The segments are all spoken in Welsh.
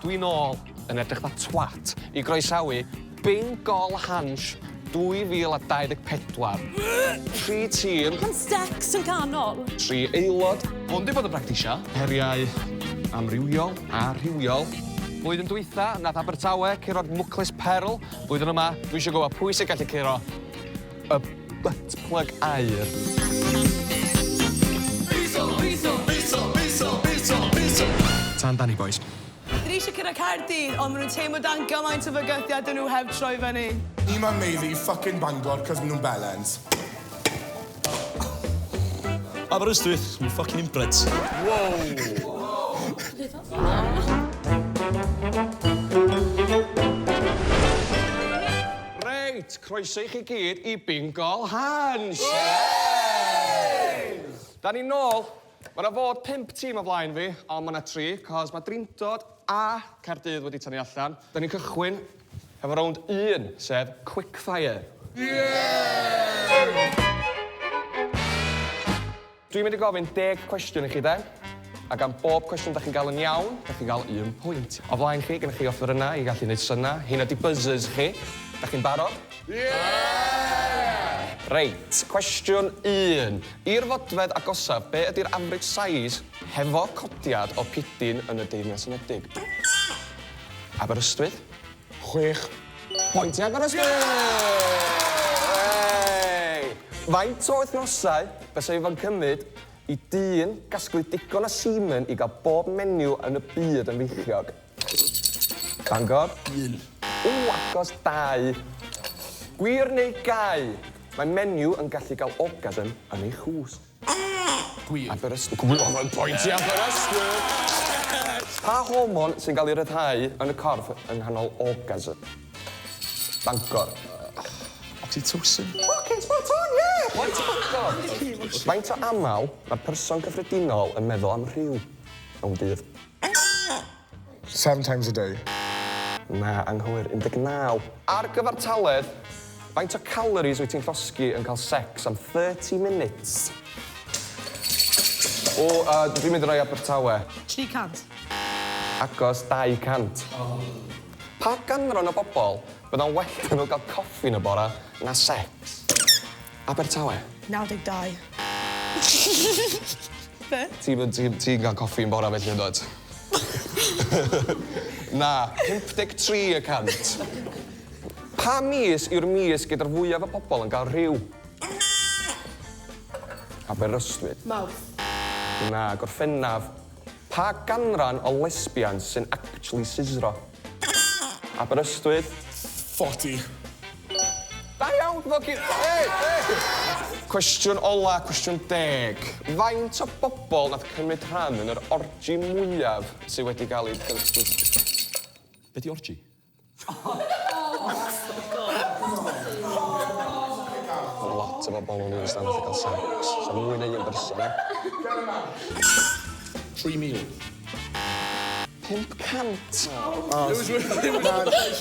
Dwi nôl yn edrych fatha twat i groesawu Bingol Hansh 2024. Tri tîm. Mae'n stecs yn canol. Tri aelod. Hwn 'di bod yn practisio. Heriau amrywiol a rhywiol. Blwyddyn dwytha, nath Abertawe curo'r Mwclis Perl. Blwyddyn yma, dwi eisiau gwybod pwy sy'n gallu curo y butt plug aur. Tan dani, bois. Dyn ni eisiau cyrraedd Caerdydd, ond maen nhw'n teimlo dan gymaint o fygythiad dyn nhw heb troi fyny. Ni ma'n maeddu fucking Bangor cos ma nhw'n bellends. Aberystwyth, ma'n fucking inbreds. Reit, croeso i chi gyd i Bingol Hansh! Da ni nôl. Mae 'na fod pump tîm o flaen fi, ond mae 'na tri, cos mae Drindod a Caerdydd wedi tynnu allan. Da ni'n cychwyn hefo rownd un, sef Quickfire. Dwi'n mynd i gofyn deg cwestiwn i chi de, ac am bob cwestiwn da chi'n gael yn iawn, da chi'n gael un pwynt. O flaen chi, gennych chi offerynnau i gallu neud synnau, heina di buzzers chi. Da chi'n barod? Ie! Reit, cwestiwn un. I'r fodfedd agosaf, be ydi'r average size hefo codiad o pidyn yn y Deyrnas Unedig? Aberystwyth? Chwech. Pwynt i Aberystwyth! Hey! Faint o wythnosau fysa fo'n cymryd i dyn gasglu digon o semen i gael bob menyw yn y byd yn feichiog? Bangor? Un. Ww, agos dau. Gwir neu gau? Mae menyw yn gallu gael orgasm yn ei chwsg. Gwir. Aberystwyth. Gwir, mae'n pwynt i Aberystwyth! Pa hormon sy'n cael ei ryddhau yn y corff yng nghanol orgasm? Bangor. Oxytocin. Fucking spot on, yeah! Pwynt i Bangor! Faint o aml mae person cyffredinol yn meddwl am rhyw mewn dydd? Seven times a day. Na, anghywir, 19. Ar gyfartaledd, faint o calories wyt ti'n llosgi yn cael secs am 30 minutes? O, uh, dwi'n mynd i roi Abertawe. 300. Agos 200. Pa ganran o bobl bydda'n well 'da nhw gael coffi yn y bora na secs? Abertawe. 92. Be? Ti'n ti, ti gael coffi yn bora felly yn dod? Na, 53 y cant. Pa mis yw'r mis gyda'r fwyaf o bobl yn cael rhyw? Aberystwyth. Mawrth. Na, Gorffennaf. Pa ganran o lesbians sy'n actually sisro? Aberystwyth. 40. Da iawn, fucking... Hey, hey! Cwestiwn ola, cwestiwn deg. Faint o bobl nath cymryd rhan yn yr orgy mwyaf sydd wedi cael ei... Be di orgy? Mae lot o bobl mewn un ystafell yn cael sex. So mwy na un person, eh? 3,000. 500. Da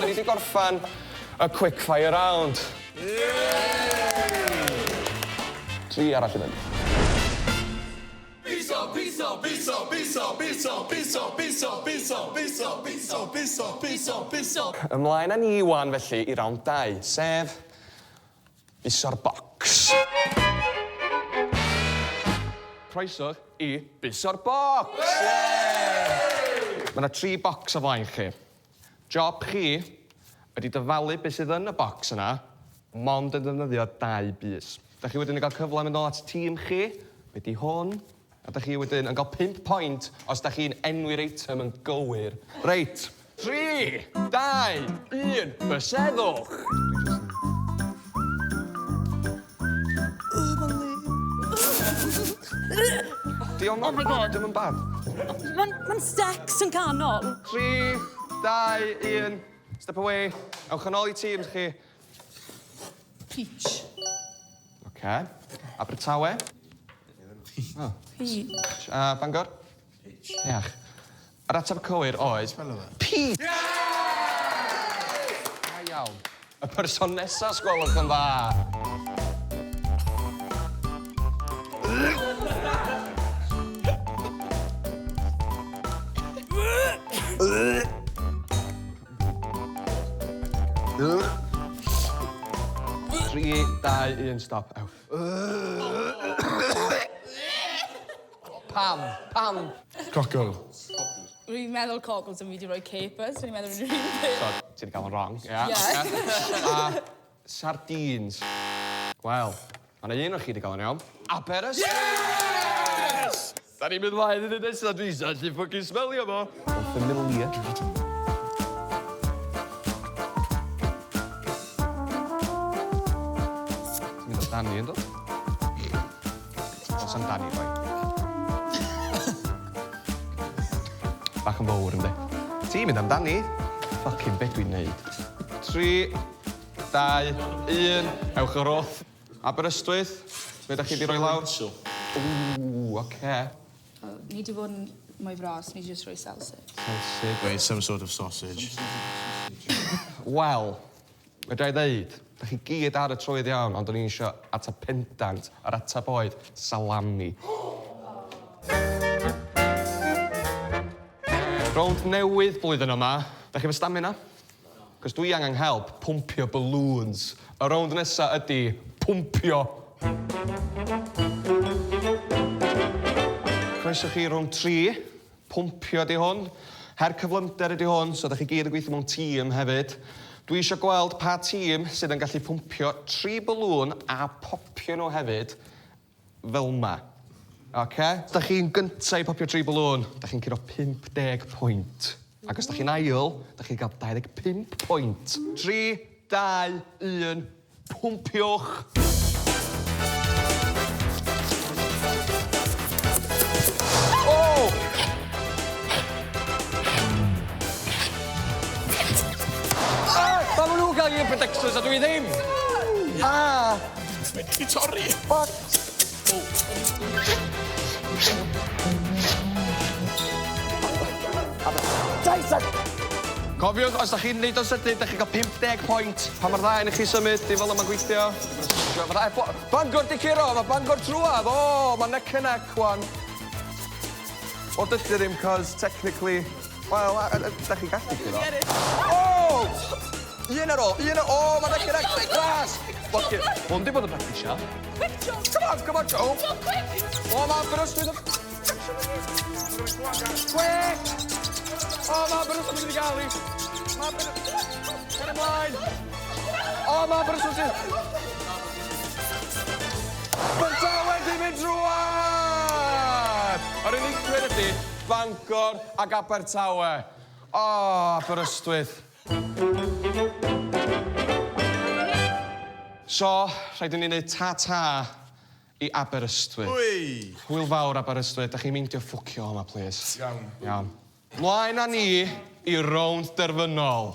ni wedi gorffan y quick fire round. Tri arall i fynd. Piso, piso, piso, piso, piso, piso, piso, piso, piso, piso, piso, piso, piso. Ymlaen â ni wan felly i round 2, sef Byso'r bocs. Croeso i Byso'r bocs! Mae yna tri bocs o flaen chi. Job chi ydy dyfalu beth sydd yn y bocs yna, mond yn defnyddio dau bys. Da chi wedyn yn cael cyfle mynd nôl at tîm chi, be di hwn, a da chi wedyn yn cael 5 pwynt os da chi'n enwi'r eitem yn gywir. Reit, 3, 2, 1, byseddwch! Diolch. Oh my God. Dim yn bad. Mae'n ma stecs yn canol. 3, 2, 1, step away. Ewch yn ôl i teams chi. Peach. Oce. Abertawe. Oh. Peach. A Bangor? Peach. Iach. Yr ateb cywir oedd... Peach! Da iawn. Y person nesaf, os gwelwch yn dda. 3, 2, 1, stop. Ew. Pam? Pam? Cockle. Rwy'n meddwl cockles ond fi wedi rhoi capers, so ni'n meddwl rwy'n un peth. So, ti wedi cael yn wrong. Ia. Ie. A sardines. Wel, mae yna un o chi wedi cael yn iawn. Aberystwyth! Yes! Da ni'n mynd mlaen i ddweud nesaf, dwi eisiau allu ffwcin smelio fo. Familiar. Ti'n mynd amdani yn dod? Os amdani, boi. Bach yn fawr, yndi? Ti'n mynd amdani? Fucking be dwi'n neud. 3, 2, 1, ewch o'r wrth. Aberystwyth, be da chi di roi lawr? Ww, oce. Ni wedi bod yn mwy fras, ni jyst rhoi selsig. Selsig. Wait, some sort of sausage. Wel, fedra i ddeud, da chi gyd ar y trywydd iawn, ond o'n i'n eisiau ateb pendant, yr ateb oedd salami. Rownd newydd blwyddyn yma. Da chi efo stamina? Cos dwi angen help pwmpio balloons. Y rownd nesa ydy pwmpio. Croeso chi rownd 3. Pwmpio ydy hwn. Her cyflymder ydy hwn, so da chi gyd yn gweithio mewn tîm hefyd. Dwi eisiau gweld pa tîm sydd yn gallu pwmpio 3 balloon a popio nhw hefyd fel ma. Oce? Os da chi'n gynta i popio 3 balloon, da chi'n curo 50 pwynt. Ac os da chi'n ail, da chi'n cael 25 pwynt. 3, 2, 1, pwmpiwch! O! Ah! Pa ma nhw'n cael ear protectors a dwi ddim? Ah! Wedi torri! Fuck! Cofiwch, os da chi'n neud o'n sydyn, da chi'n cael 50 pwynt. Pan mae'r ddau yn chi symud, dim fel yma'n gweithio. Mae'r ddau... Bangor di curo, mae Bangor trwadd. O, mae neck and neck, wan. O, dydy ddim, cos technically... Wel, da chi'n gallu curo. O! Un ar ôl, un ar ôl. O, mae neck and neck. Glas! Fuck it. Hwn di bod yn practisio. Quick, Joe! Come on, come on, Joe. Joe, quick! O, mae Aberystwyth yn... Quick! O, mae Aberystwyth yn mynd i gael i. Mae Aberystwyth... Cer ymlaen! O, mae Aberystwyth yn... Abertawe di mynd drwadd! Yr enillwyr ydy Bangor ac Abertawe. O, Aberystwyth. So, rhaid i ni wneud ta-ta i Aberystwyth. Wy! Hwyl fawr Aberystwyth, da chi'n meindio ffwcio yma, please. Iawn. Iawn. Mlaen â ni i rownd derfynol.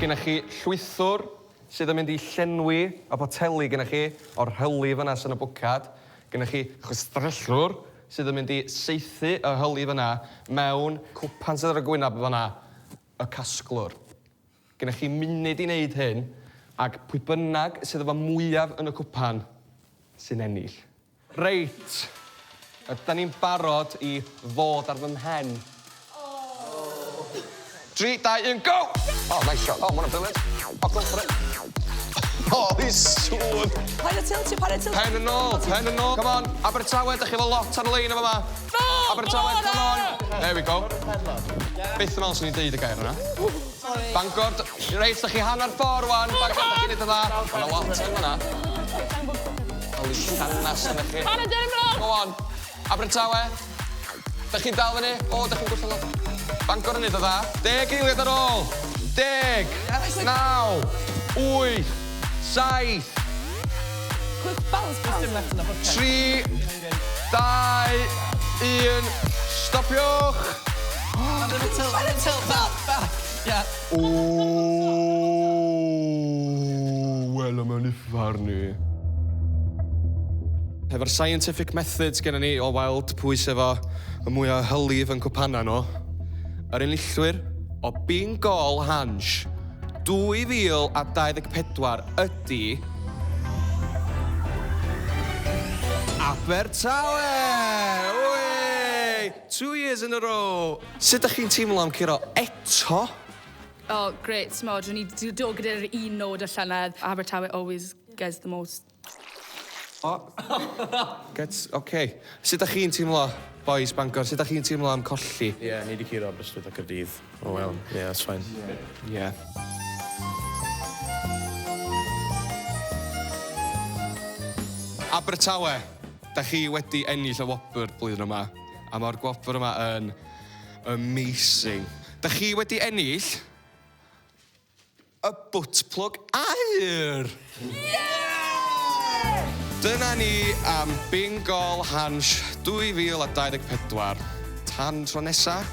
Gennych chi llwythwr sydd yn mynd i llenwi y poteli gennych chi o'r hyli fyna sy'n y bwcad. Gennych chi chwistrellwr sydd yn mynd i saethu y hyli fyna mewn cwpan sydd ar y gwynab fyna, y casglwr. Gennych chi munud i wneud hyn, ac pwy bynnag sydd efo mwyaf yn y cwpan sy'n ennill. Reit, ydan ni'n barod i fod ar fy mhen. 3, 2, 1, go! Oh, nice shot. Oh, ma' hwnna'n brilliant. Oh, go for it. Oh, he's sŵn. Paid â tiltio, paid â tiltio. Pen yn ôl, pen yn ôl. Come on, Abertawe, dych chi efo lot ar y lein efo ma. Abertawe, come on. There we go. Byth yn ôl swn i'n deud y gair yna. Bangor, reit, dych chi hanner ffordd wan. Bangor, dych chi'n neud yn dda. Mae yna lot yn fan'na. Oli llanas yna chi. Hanner dyn ymlaen! Go on. Abertawe. Dych chi'n dal fyny? O, dych chi'n gwrthod lot. Bangor yn neud yn dda. 10 eiliad ar ôl. 10, 9, 8, 7, Quick, bounce, bounce. 3, 2, 1, stopiwch! Paid â tilt, back, back. Yeah. O, wel am yn uffar ni. Hefo'r scientific methods gennym ni o weld pwy sy efo y mwy o hylif yn cwpana nhw, yr enillwyr o Bingol Hansh 2024 ydy... Abertawe! Wei! 2 years in a row. Sut ydych chi'n teimlo am curo eto? Oh, great, smod, rydyn ni 'di dod gyda'r un nod y llynedd. Abertawe always gets the most. O! Gets, oce. Sut dach chi'n teimlo, boys Bangor? Sut dach chi'n teimlo am colli? Ie, yeah, ni 'di curo Aberystwyth a Caerdydd. Oh well, yeah, that's fine. Yeah. Abertawe, da chi wedi ennill y wobr blwyddyn yma, a mae'r gwobr yma yn amazing. Da chi wedi ennill y butt plug aur! Yeah! Dyna ni am Bingol Hansh 2024. Tan tro nesa.